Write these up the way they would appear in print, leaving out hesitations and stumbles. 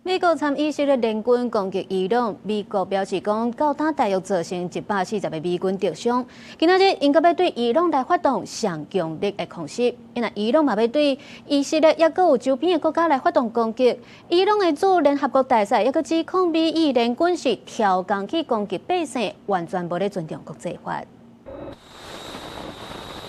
美國參以色列聯軍攻擊伊朗，美國表示講，到今大約造成140個美軍受傷。今仔日𪜶閣欲對伊朗來發動上強力的空襲，因為伊朗嘛欲對以色列抑閣有周邊的國家來發動攻擊。伊朗的駐聯合國大使抑閣指控美以聯軍是挑工去攻擊百姓，完全無咧尊重國際法。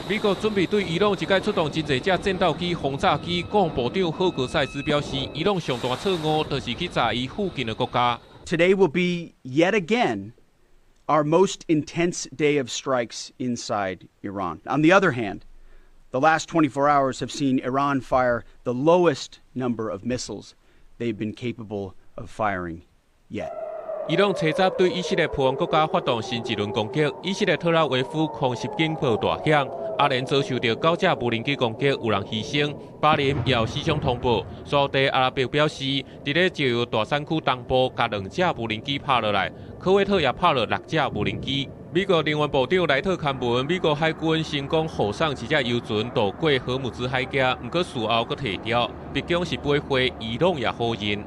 美國準備對伊朗一擺出動真濟架戰鬥機、轟炸機。國防部長赫格塞斯表示，伊朗上大錯誤就是去炸伊附近的國家。 Today will be yet again our most intense day of strikes inside Iran. On the other hand, the last 24 hours have seen Iran fire the lowest number of missiles they've been capable of firing yet. 伊朗初十對以色列附近國家發動新一輪攻擊，以色列特拉維夫空襲警報大響，阿聯遭受到九架無人機攻擊，有人犧牲。巴林也有死傷通報。沙特阿拉伯表示，佇咧石油大產區東部，共兩架無人機拍落來，科威特也拍落六架無人機。美國能源部長萊特勘聞，美國海軍成功護送一隻油船渡過荷姆茲海峽，毋過事後閣提調，白宮是背話，伊朗也否認。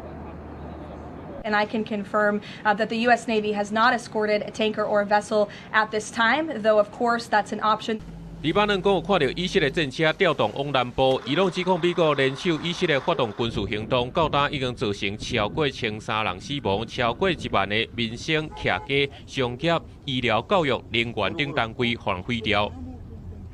And I can confirm that the U.S. Navy has not escorted a tanker or a vessel at this time, though of course that's an option. 黎巴嫩講有看到以色列戰車調動往南部，伊朗指控美國聯手以色列發動軍事行動，到今已經造成超過1300人死亡，超過1萬個民生、徛家、商業、醫療、教育、能源等單位予人毀掉。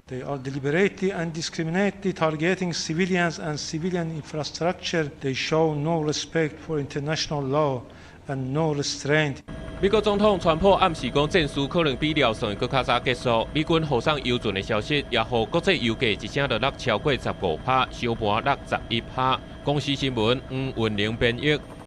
They are deliberately and discriminately targeting civilians and civilian infrastructure. They show no respect for international law and no restraint. 美國總統川普暗示講，戰事可能比料想閣較早結束。美軍護送油船的消息，也予國際油價一聲就落超過15趴，收盤落11趴。公視新聞黃雲玲編譯。